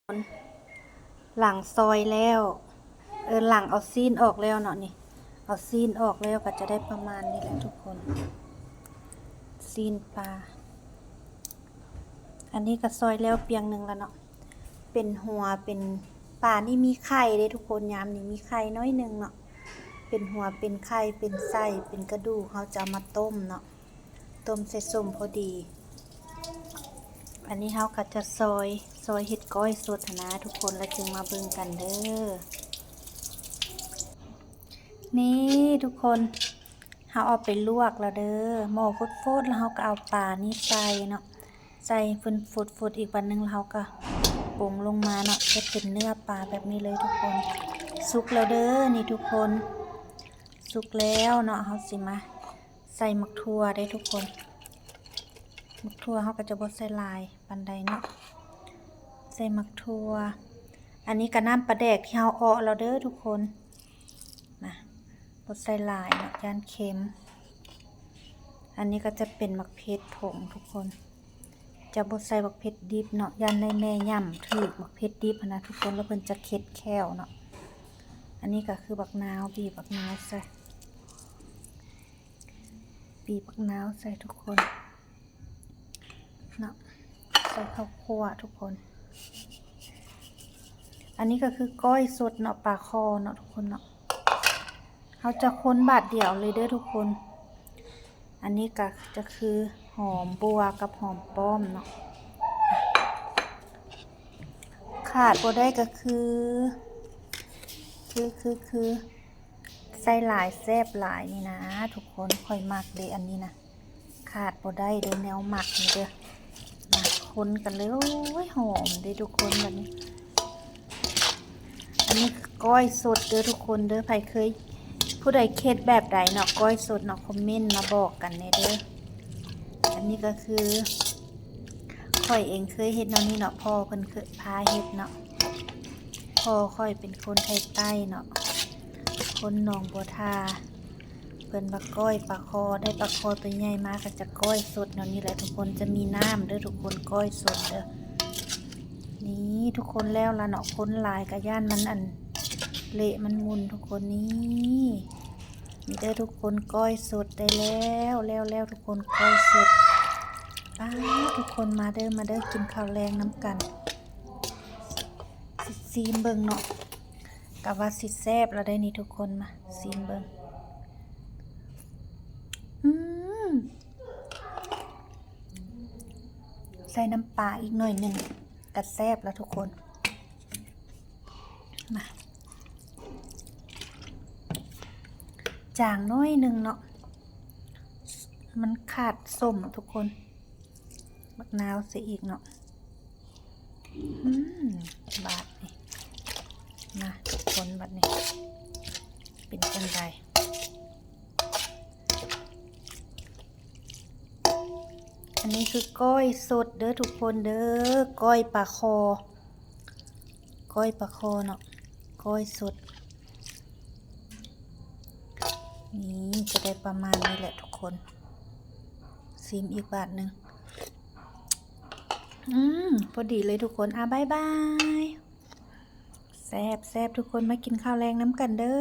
ຫຼັງຊອຍແລ້ວ ເອີ ຫຼັງເອົາຊີ້ນອອກແລ້ວເນາະ ນີ້ ເອົາຊີ້ນອອກແລ້ວກໍຈະໄດ້ປະມານນີ້ແຫຼະທຸກຄົນ ຊີ້ນປາ. ອັນນີ້ກໍຊອຍແລ້ວປ່ຽງໜຶ່ງແລ້ວເນາະ ເປັນຫົວ ເປັນ ປານີ້ມີໄຂ່ເດ້ທຸກຄົນ ຍາມນີ້ມີໄຂ່ໜ້ອຍໜຶ່ງເນາະ ເປັນຫົວ ເປັນໄຂ່ ເປັນໄສ້ ເປັນກະດູກ ເຮົາຈະເອົາມາຕົ້ມເນາະ. ຕົ້ມໃສ່ສົ້ມພໍດີ. ອັນນີ້ເຮົາກໍຈະຊອຍ ຊອຍເຮັດກ້ອຍສົດຫັ້ນນະທຸກຄົນ ແລ້ວຈຶ່ງມາເບິ່ງກັນເດີ. ນີ້ທຸກຄົນ ເຮົາເອົາໄປລວກແລ້ວເດີ ໝໍ້ຟົດໆ ແລ້ວເຮົາກໍເອົາປານີ້ໃສ່ເນາະ ໃສ່ເພິ່ນຟົດໆ ອີກບາດໜຶ່ງ ແລ້ວເຮົາກໍປົງລົງມາເນາະ ເຮັດເປັນເນື້ອປາແບບນີ້ເລີຍທຸກຄົນ. ສຸກແລ້ວເດີ ນີ້ທຸກຄົນ ສຸກແລ້ວເນາະ ເຮົາຊິມາ ໃສ່ໝາກຖົ່ວເດ້ທຸກຄົນ ໝາກຖົ່ວເຮົາກໍຈະບໍ່ໃສ່ຫຼາຍປານໃດເນາະ ໃສ່ໝາກຖົ່ວ. ອັນນີ້ກໍນ້ຳປາແດກທີ່ເຮົາເອາະແລ້ວເດີທຸກຄົນ ນະ ບໍ່ໃສ່ຫຼາຍເນາະ ຢ້ານເຄັມ. ອັນນີ້ກໍຈະເປັນໝາກເຜັດຜົງທຸກຄົນ ຈະບໍ່ໃສ່ບັກເຜັດດິບເນາະ ຢ້ານໄດ້ແມ່ຫຍ້ຳຖືກບັກເຜັດດິບຫັ້ນນະທຸກຄົນ ແລ້ວເພິ່ນຈະເຄັດແຂ້ວເນາະ. ອັນນີ້ກໍຄືບັກນາວ ບີບບັກນາວໃສ່ ບີບບັກນາວໃສ່ທຸກຄົນເນາະ ໃສ່ເຂົ້າຂົ້ວທຸກຄົນ. ອັນນີ້ກໍຄືກ້ອຍສົດເນາະ ປາຄໍ່ເນາະທຸກຄົນເນາະ ເຮົາຈະຄົນບາດດຽວເລີຍເດີທຸກຄົນ. ອັນນີ້ກໍຈະຄືຫອມບົ່ວກັບຫອມປ້ອມເນາະ ຂາດບໍ່ໄດ້ກໍຄື ຄື ຄື ຄື ໃສ່ຫຼາຍແຊບຫຼາຍນີ້ນະທຸກຄົນ ຂ້ອຍມັກເດ້ອັນນີ້ນະ ຂາດບໍ່ໄດ້ເດີ ແນວໝັກນີ້ເດີ ມາຄົນກັນເລີຍ. ໂອ້ຍ ຫອມເດ້ທຸກຄົນ ບັດນີ້. ອັນນີ້ຄືກ້ອຍສົດເດີທຸກຄົນເດີ ໃຜເຄີຍ ຜູ້ໃດເຮັດແບບໃດເນາະ ກ້ອຍສົດເນາະ ຄອມເມັນມາບອກກັນແດ່ເດີ. ອັນນີ້ກໍຄື ຂ້ອຍເອງເຄີຍເຮັດແນວນີ້ເນາະ ພໍ່ເພິ່ນເຄີຍພາເຮັດເນາະ. ພໍ່ຂ້ອຍເປັນຄົນໄທໃຕ້ເນາະ ຄົນໜອງບົວທາ ເພິ່ນວ່າກ້ອຍປາຄໍ່ ໄດ້ປາຄໍ່ຕົວໃຫຍ່ມາກໍຈະກ້ອຍສົດແນວນີ້ແຫຼະທຸກຄົນ ຈະມີນ້ຳເດີທຸກຄົນ ກ້ອຍສົດເດີ. ນີ້ທຸກຄົນ ແລ້ວລະເນາະ ຄົນຫຼາຍກໍຢ້ານມັນອັນເລະມັນໝຸ່ນທຸກຄົນ. ນີ້ ນີ້ເດີທຸກຄົນ ກ້ອຍສົດໄດ້ແລ້ວ ແລ້ວໆ ທຸກຄົນ ກ້ອຍສົດ. ປ້າ ທຸກຄົນ ມາເດີ ມາເດີ ກິນເຂົ້າແລງນຳກັນ. ຊິຊີມເບິ່ງເນາະ ກະວ່າຊິແຊບແລ້ວໄດ໋ນີ້ທຸກຄົນ ມາຊີມເບິ່ງ. ອືມ ໃສ່ນ້ຳປາອີກໜ້ອຍໜຶ່ງກະແຊບແລ້ວທຸກຄົນ. ມາ ຈາງໜ້ອຍໜຶ່ງເນາະ ມັນຂາດສົ້ມທຸກຄົນ. ບັກນາວໃສ່ອີກເນາະ. ອືມ ບາດນີ້ ມາທຸກຄົນ ບາດນີ້ເປັນຈັ່ງໃດ? ອັນນີ້ຄືກ້ອຍສົດເດີທຸກຄົນເດີ ກ້ອຍປາຄໍ່ ກ້ອຍປາຄໍ່ເນາະ ກ້ອຍສົດ. ນີ້ຈະໄດ້ປະມານນີ້ແຫຼະທຸກຄົນ ຊີມອີກບາດໜຶ່ງ. ອືມ ພໍດີເລີຍທຸກຄົນ. ອາ ບາຍບາຍ. ແຊບໆ ທຸກຄົນ ມາກິນເຂົ້າແລງນຳກັນເດີ.